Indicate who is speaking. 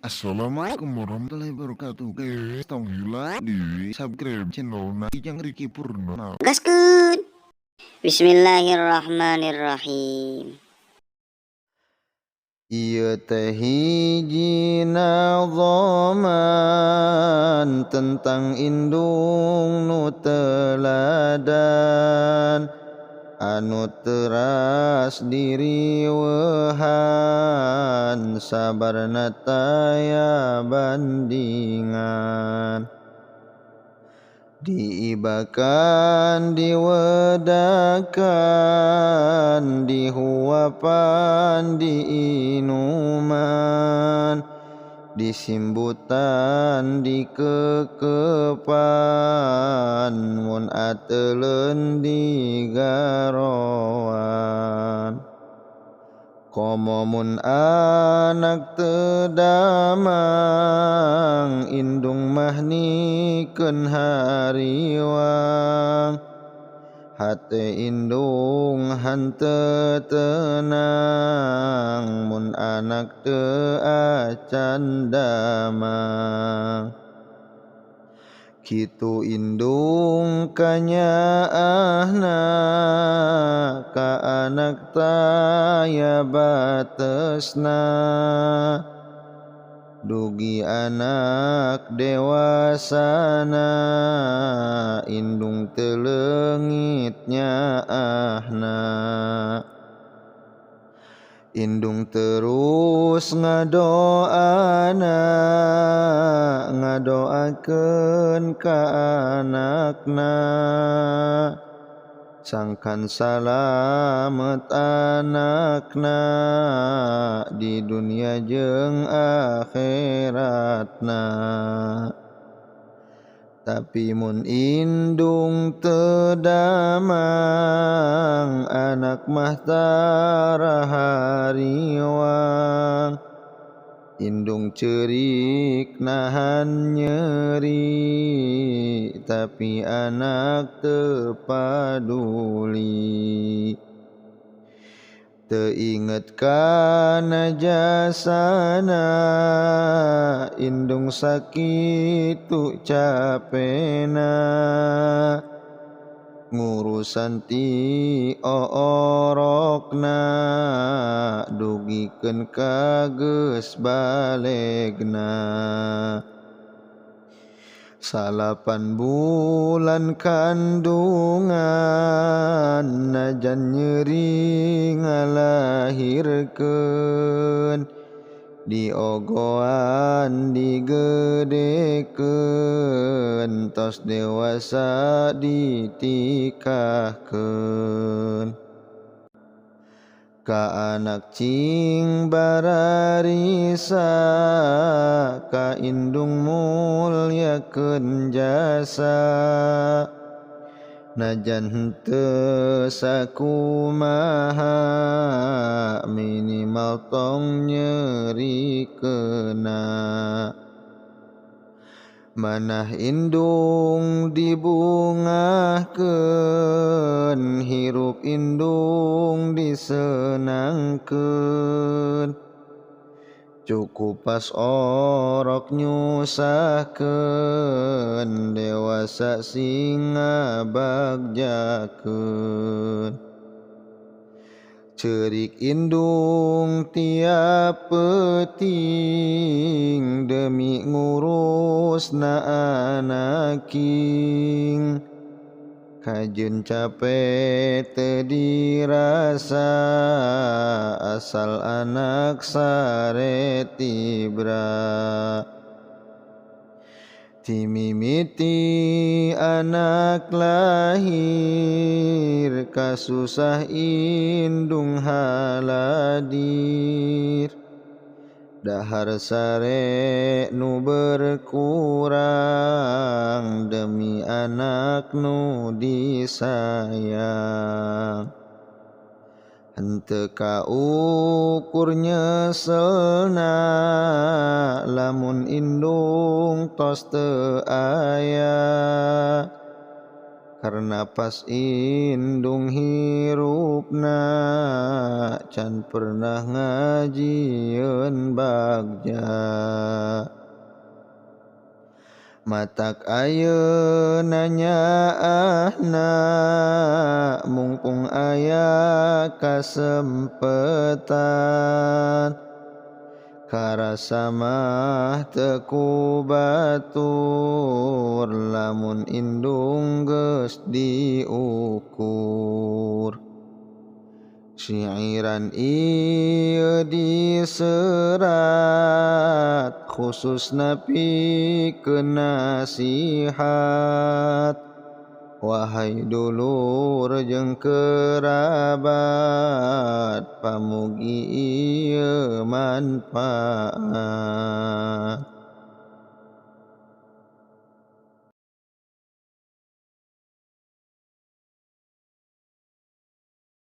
Speaker 1: Assalamualaikum warahmatullahi wabarakatuh, guys. Tong hilap di subscribe channel Kijang Riki Purnomo.
Speaker 2: Gaskeun. Bismillahirrahmanirrahim.
Speaker 3: Ieu teh hiji nazoman tentang indung nu teladan anu teras diriweuhan sabarna taya bandingan diibakan diwedakan dihuapan diinuman disimbutan dikekepan mun ateleun digaroan komo mun anak teu damang indung mah nikeun hariwang hate indung henteu tenang mun anak teu acan damang kitu indung kanyaahna ka anak taya batesna dugi anak dewasana indung teu leungit nyaahna indung terus ngadoana ngadoakeun ka anakna sangkan salamet anakna di dunia jeung akhiratna tapi mun indung teu damang anak mah tara hariwang indung ceurik nahan nyeri tapi anak teu paduli teu inget kana jasana indung sakitu capena ngurusan ti oorokna dugikeun ka geus balegna 9 bulan kandungan najan nyeri ngalahirkeun diogoan digedekeun tos dewasa ditikahkeun ka anak cing bararisa ka indung mulyakeun jasa najan henteu sakumaha minimal tong nyerikeuna manah indung dibungahkeun hirup indung disenangkeun cukup pas orok nyusahkeun dewasa sing ngabagjakeun ceurik indung tiap peuting demi ngurusna anaking kajeun cape teu dirasa asal anak sare tibra ti mimiti anak lahir kasusah indung haladir dahar sare nu berkurang demi anak nu disayang henteu kaukur nyeselna lamun indung tos teu aya. Karena pas indung hirupna can pernah ngajieun bagja. Matak ayeuna nyaahna mungpung aya kasempetan. Karasa mah teu ku batur lamun indung geus diukur. Syairan ieu diserat khususna pikeun nasihat. Wahai dulur jeung kerabat pamugi ieu manfaat.